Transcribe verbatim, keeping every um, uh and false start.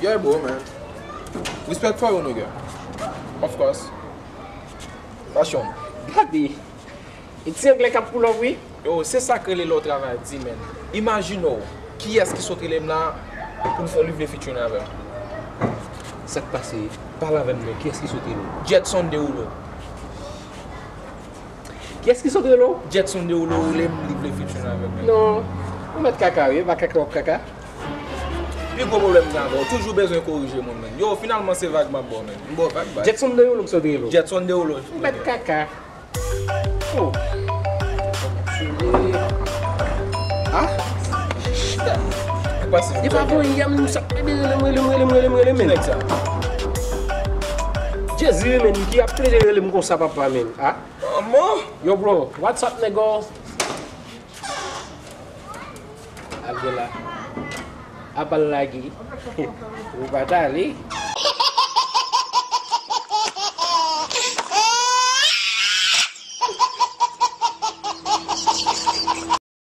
Yeah, bro, man. Respect for you, nigga. Of course. Fashion. Gade. E ti anglè k ap pull up, wi. Yo, se sa k rele lè w travay di, man. Imajine w, kiyès ki sot rele m la pou l fè, li vle featuring avè m? Sa k pase? Pale avè m non, kiyès ki sot rele w? Jetson Derulo. Kiyès ki sot rele w? Jetson Derulo rele m, li vle featuring avè m. Non. Ou mèt kaka, wi, e pa kaka w ap kaka. Pi gwo pwoblèm m gen avè w, toujou bezwen korije moun, man. Yo, finalman se vag m ap ba w, man. M ba w vag, baz. Jetson Derulo m sot rele w. Jetson Derulo. Ou mèt kaka. Oh. Ah? Shit. Sa k pase? E pa bon, yè m sa ap plede rele m, rele m, rele m, rele m, rele m, men. Ki nèg sa? Jezi, men, ki ap plede rele m konsa, papa, men. Ah? Manman! Yo, bro, what's up, nègo? Al de la. Apa l lage. Ou pa t ale.